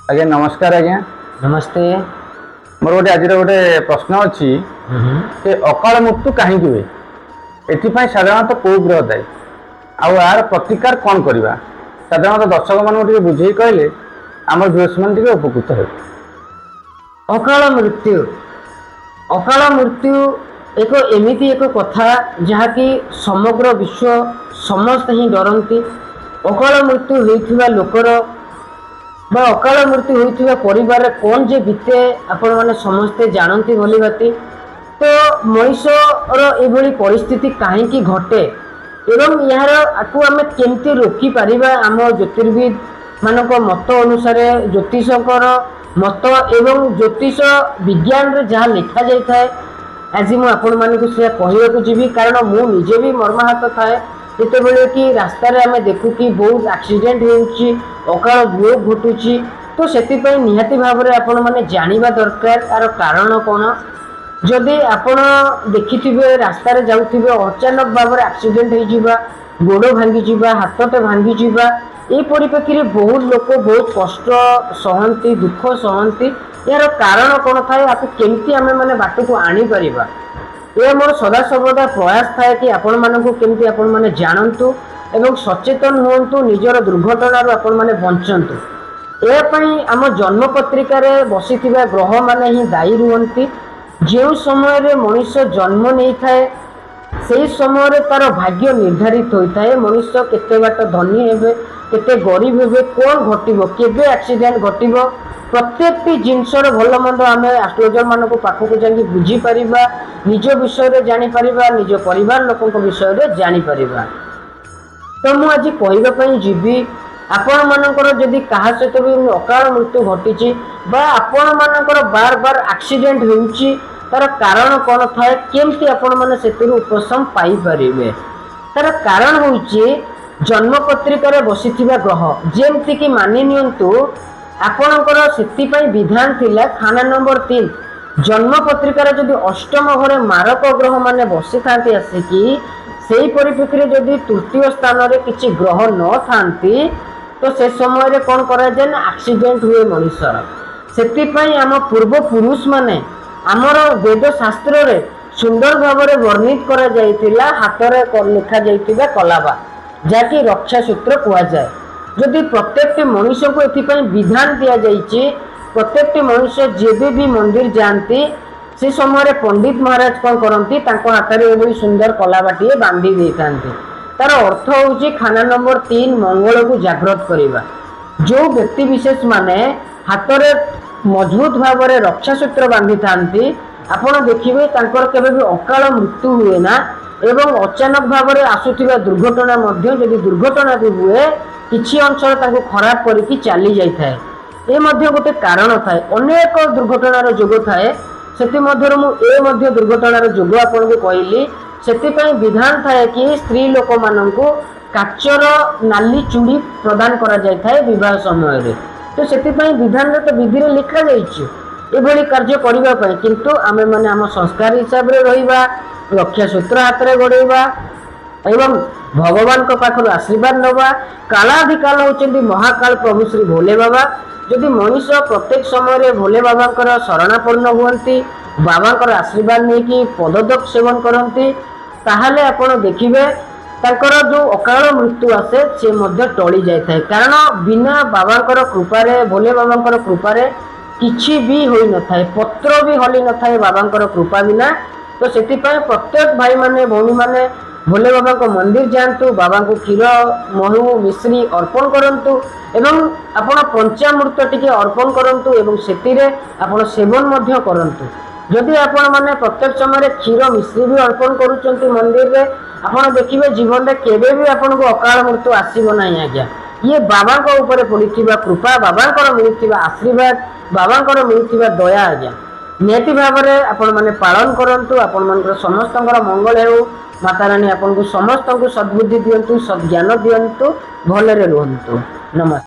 ଆଜ୍ଞା, ନମସ୍କାର ଆଜ୍ଞା। ନମସ୍ତେ। ମୋର ଗୋଟେ ଆଜିର ଗୋଟେ ପ୍ରଶ୍ନ ଅଛି ଯେ ଅକାଳ ମୃତ୍ୟୁ କାହିଁକି ହୁଏ? ଏଥିପାଇଁ ସାଧାରଣତଃ କୋଉ ଗ୍ରହ ଦାୟୀ ଆଉ ଏହାର ପ୍ରତିକାର କ'ଣ କରିବା? ସାଧାରଣତଃ ଦର୍ଶକମାନଙ୍କୁ ଟିକେ ବୁଝେଇ କହିଲେ ଆମର ଭିଉଅର୍ସ ମାନେ ଟିକେ ଉପକୃତ ହେବେ। ଅକାଳ ମୃତ୍ୟୁ, ଅକାଳ ମୃତ୍ୟୁ ଏକ ଏମିତି ଏକ କଥା ଯାହାକି ସମଗ୍ର ବିଶ୍ୱ ସମସ୍ତେ ହିଁ ଡରନ୍ତି। ଅକାଳ ମୃତ୍ୟୁ ହୋଇଥିବା ଲୋକର ବା ଅକାଳ ମୃତ୍ୟୁ ହୋଇଥିବା ପରିବାରରେ କ'ଣ ଯେ ବିତେ, ଆପଣମାନେ ସମସ୍ତେ ଜାଣନ୍ତି ଭଲିଭାତି। ତ ମଣିଷର ଏଭଳି ପରିସ୍ଥିତି କାହିଁକି ଘଟେ ଏବଂ ଏହାର ଆକୁ ଆମେ କେମିତି ରୋକିପାରିବା, ଆମ ଜ୍ୟୋତିର୍ବିଦ ମାନଙ୍କ ମତ ଅନୁସାରେ, ଜ୍ୟୋତିଷଙ୍କର ମତ ଏବଂ ଜ୍ୟୋତିଷ ବିଜ୍ଞାନରେ ଯାହା ଲେଖାଯାଇଥାଏ, ଆଜି ମୁଁ ଆପଣମାନଙ୍କୁ ସେୟା କହିବାକୁ ଯିବି। କାରଣ ମୁଁ ନିଜେ ବି ମର୍ମାହତ ଥାଏ ଯେତେବେଳେ କି ରାସ୍ତାରେ ଆମେ ଦେଖୁ କି ବହୁତ ଆକ୍ସିଡେଣ୍ଟ ହେଉଛି, ଅକାଳ ବିୟୋଗ ଘଟୁଛି। ତ ସେଥିପାଇଁ ନିହାତି ଭାବରେ ଆପଣମାନେ ଜାଣିବା ଦରକାର ତାର କାରଣ କ'ଣ। ଯଦି ଆପଣ ଦେଖିଥିବେ, ରାସ୍ତାରେ ଯାଉଥିବେ, ଅଚାନକ ଭାବରେ ଆକ୍ସିଡେଣ୍ଟ ହେଇଯିବା, ଗୋଡ଼ ଭାଙ୍ଗିଯିବା, ହାତଟେ ଭାଙ୍ଗିଯିବା, ଏଇ ପରିପ୍ରେକ୍ଷୀରେ ବହୁତ ଲୋକ ବହୁତ କଷ୍ଟ ସହନ୍ତି, ଦୁଃଖ ସହନ୍ତି। ଏହାର କାରଣ କ'ଣ ଥାଏ, ଆକୁ କେମିତି ଆମେ ମାନେ ବାଟକୁ ଆଣିପାରିବା, ଏହା ମୋର ସଦାସର୍ବଦା ପ୍ରୟାସ ଥାଏ କି ଆପଣମାନଙ୍କୁ କେମିତି ଆପଣମାନେ ଜାଣନ୍ତୁ ଏବଂ ସଚେତନ ହୁଅନ୍ତୁ, ନିଜର ଦୁର୍ଘଟଣାରୁ ଆପଣମାନେ ବଞ୍ଚନ୍ତୁ। ଏହା ପାଇଁ ଆମ ଜନ୍ମ ପତ୍ରିକାରେ ବସିଥିବା ଗ୍ରହମାନେ ହିଁ ଦାୟୀ ରୁହନ୍ତି। ଯେଉଁ ସମୟରେ ମଣିଷ ଜନ୍ମ ନେଇଥାଏ, ସେହି ସମୟରେ ତାର ଭାଗ୍ୟ ନିର୍ଦ୍ଧାରିତ ହୋଇଥାଏ। ମଣିଷ କେତେ ବାଟ ଧନୀ ହେବେ, କେତେ ଗରିବ ହେବେ, କ'ଣ ଘଟିବ, କେବେ ଆକ୍ସିଡେଣ୍ଟ ଘଟିବ, ପ୍ରତ୍ୟେକଟି ଜିନିଷର ଭଲ ମନ୍ଦ ଆମେ ଆଷ୍ଟ୍ରୋଲୋଜର ମାନଙ୍କ ପାଖକୁ ଯାଇକି ବୁଝିପାରିବା, ନିଜ ବିଷୟରେ ଜାଣିପାରିବା, ନିଜ ପରିବାର ଲୋକଙ୍କ ବିଷୟରେ ଜାଣିପାରିବା। ତ ମୁଁ ଆଜି କହିବା ପାଇଁ ଯିବି, ଆପଣମାନଙ୍କର ଯଦି କାହା ସହିତ ବି ଅକାଳ ମୃତ୍ୟୁ ଘଟିଛି ବା ଆପଣମାନଙ୍କର ବାର ବାର ଆକ୍ସିଡେଣ୍ଟ ହେଉଛି, ତାର କାରଣ କ'ଣ ଥାଏ, କେମିତି ଆପଣମାନେ ସେଥିରୁ ଉପଶମ ପାଇପାରିବେ। ତାର କାରଣ ହେଉଛି ଜନ୍ମ ପତ୍ରିକାରେ ବସିଥିବା ଗ୍ରହ। ଯେମିତିକି ମାନି ନିଅନ୍ତୁ ଆପଣଙ୍କର, ସେଥିପାଇଁ ବିଧାନ ଥିଲା ଖାନା ନମ୍ବର 3, ଜନ୍ମ ପତ୍ରିକାରେ ଯଦି ଅଷ୍ଟମ ଘରେ ମାରକ ଗ୍ରହ ମାନେ ବସିଥାନ୍ତି ଆସିକି, ସେଇ ପରିପ୍ରେକ୍ଷୀରେ ଯଦି ତୃତୀୟ ସ୍ଥାନରେ କିଛି ଗ୍ରହ ନଥାନ୍ତି, ତ ସେ ସମୟରେ କ'ଣ କରାଯାଏ ନା ଆକ୍ସିଡେଣ୍ଟ ହୁଏ ମଣିଷର। ସେଥିପାଇଁ ଆମ ପୂର୍ବ ପୁରୁଷ ମାନେ ଆମର ବେଦ ଶାସ୍ତ୍ରରେ ସୁନ୍ଦର ଭାବରେ ବର୍ଣ୍ଣିତ କରାଯାଇଥିଲା ହାତରେ ଲେଖାଯାଇଥିବା କଲାବା, ଯାହାକି ରକ୍ଷା ସୂତ୍ର କୁହାଯାଏ। ଯଦି ପ୍ରତ୍ୟେକଟି ମଣିଷକୁ ଏଥିପାଇଁ ବିଧାନ ଦିଆଯାଇଛି, ପ୍ରତ୍ୟେକଟି ମଣିଷ ଯେବେ ବି ମନ୍ଦିର ଯାଆନ୍ତି, ସେ ସମୟରେ ପଣ୍ଡିତ ମହାରାଜ କ'ଣ କରନ୍ତି? ତାଙ୍କ ହାତରେ ଏଭଳି ସୁନ୍ଦର କଲାବାଟିଏ ବାନ୍ଧି ଦେଇଥାନ୍ତି। ତାର ଅର୍ଥ ହେଉଛି ଖାନା ନମ୍ବର 3 ମଙ୍ଗଳକୁ ଜାଗ୍ରତ କରିବା। ଯେଉଁ ବ୍ୟକ୍ତି ବିଶେଷ ମାନେ ହାତରେ ମଜବୁତ ଭାବରେ ରକ୍ଷା ସୂତ୍ର ବାନ୍ଧିଥାନ୍ତି, ଆପଣ ଦେଖିବେ ତାଙ୍କର କେବେ ବି ଅକାଳ ମୃତ୍ୟୁ ହୁଏ ନା ଏବଂ ଅଚାନକ ଭାବରେ ଆସୁଥିବା ଦୁର୍ଘଟଣା ମଧ୍ୟ, ଯଦି ଦୁର୍ଘଟଣା ବି ହୁଏ, କିଛି ଅଂଶରେ ତାଙ୍କୁ ଖରାପ କରିକି ଚାଲି ଯାଇଥାଏ। ଏ ମଧ୍ୟ ଗୋଟେ କାରଣ ଥାଏ। ଅନେକ ଦୁର୍ଘଟଣାର ଯୋଗ ଥାଏ, ସେଥିମଧ୍ୟରୁ ମୁଁ ଏ ମଧ୍ୟ ଦୁର୍ଘଟଣାର ଯୋଗ ଆପଣଙ୍କୁ କହିଲି। ସେଥିପାଇଁ ବିଧାନ ଥାଏ କି ସ୍ତ୍ରୀ ଲୋକମାନଙ୍କୁ କାଚର ନାଲି ଚୁଡ଼ି ପ୍ରଦାନ କରାଯାଇଥାଏ ବିବାହ ସମୟରେ। ତ ସେଥିପାଇଁ ବିଧାନରେ ତ ବିଧିରେ ଲେଖାଯାଇଛି ଏଭଳି କାର୍ଯ୍ୟ କରିବା ପାଇଁ, କିନ୍ତୁ ଆମେମାନେ ଆମ ସଂସ୍କାର ହିସାବରେ ରହିବା, ରକ୍ଷା ସୂତ୍ର ହାତରେ ଗଡ଼େଇବା ଏବଂ ଭଗବାନଙ୍କ ପାଖରୁ ଆଶୀର୍ବାଦ ନେବା। କାଳାଧିକାଳ ହେଉଛନ୍ତି ମହାକାଳ ପ୍ରଭୁ ଶ୍ରୀ ଭୋଲେ ବାବା। ଯଦି ମଣିଷ ପ୍ରତ୍ୟେକ ସମୟରେ ଭୋଲେ ବାବାଙ୍କର ଶରଣାପନ୍ନ ହୁଅନ୍ତି, ବାବାଙ୍କର ଆଶୀର୍ବାଦ ନେଇକି ପଦୋଦକ ସେବନ କରନ୍ତି, ତାହେଲେ ଆପଣ ଦେଖିବେ ତାଙ୍କର ଯେଉଁ ଅକାଳ ମୃତ୍ୟୁ ଆସେ, ସେ ମଧ୍ୟ ଟଳି ଯାଇଥାଏ। କାରଣ ବିନା ବାବାଙ୍କର କୃପାରେ, ଭୋଲେ ବାବାଙ୍କର କୃପାରେ କିଛି ବି ହୋଇନଥାଏ, ପତ୍ର ବି ହଲି ନଥାଏ ବାବାଙ୍କର କୃପା ବିନା। ତ ସେଥିପାଇଁ ପ୍ରତ୍ୟେକ ଭାଇମାନେ ଭଉଣୀମାନେ ଭୋଲେ ବାବାଙ୍କ ମନ୍ଦିର ଯାଆନ୍ତୁ, ବାବାଙ୍କୁ କ୍ଷୀର, ମହୁ, ମିଶ୍ରି ଅର୍ପଣ କରନ୍ତୁ ଏବଂ ଆପଣ ପଞ୍ଚାମୃତ ଟିକେ ଅର୍ପଣ କରନ୍ତୁ ଏବଂ ସେଥିରେ ଆପଣ ସେବନ ମଧ୍ୟ କରନ୍ତୁ। ଯଦି ଆପଣମାନେ ପ୍ରତ୍ୟେକ ସମୟରେ କ୍ଷୀର, ମିଶ୍ରି ବି ଅର୍ପଣ କରୁଛନ୍ତି ମନ୍ଦିରରେ, ଆପଣ ଦେଖିବେ ଜୀବନରେ କେବେ ବି ଆପଣଙ୍କୁ ଅକାଳ ମୃତ୍ୟୁ ଆସିବ ନାହିଁ ଆଜ୍ଞା। ଇଏ ବାବାଙ୍କ ଉପରେ ପଡ଼ିଥିବା କୃପା, ବାବାଙ୍କର ମିଳୁଥିବା ଆଶୀର୍ବାଦ, ବାବାଙ୍କର ମିଳୁଥିବା ଦୟା ଆଜ୍ଞା। ନିହାତି ଭାବରେ ଆପଣମାନେ ପାଳନ କରନ୍ତୁ। ଆପଣମାନଙ୍କର ସମସ୍ତଙ୍କର ମଙ୍ଗଳ ହେଉ। ମାତା ରାନୀ ଆପଣଙ୍କୁ ସମସ୍ତଙ୍କୁ ସଦ୍ବୁଦ୍ଧି ଦିଅନ୍ତୁ, ସଦ୍ଜ୍ଞାନ ଦିଅନ୍ତୁ, ଭଲରେ ରୁହନ୍ତୁ। ନମସ୍କାର।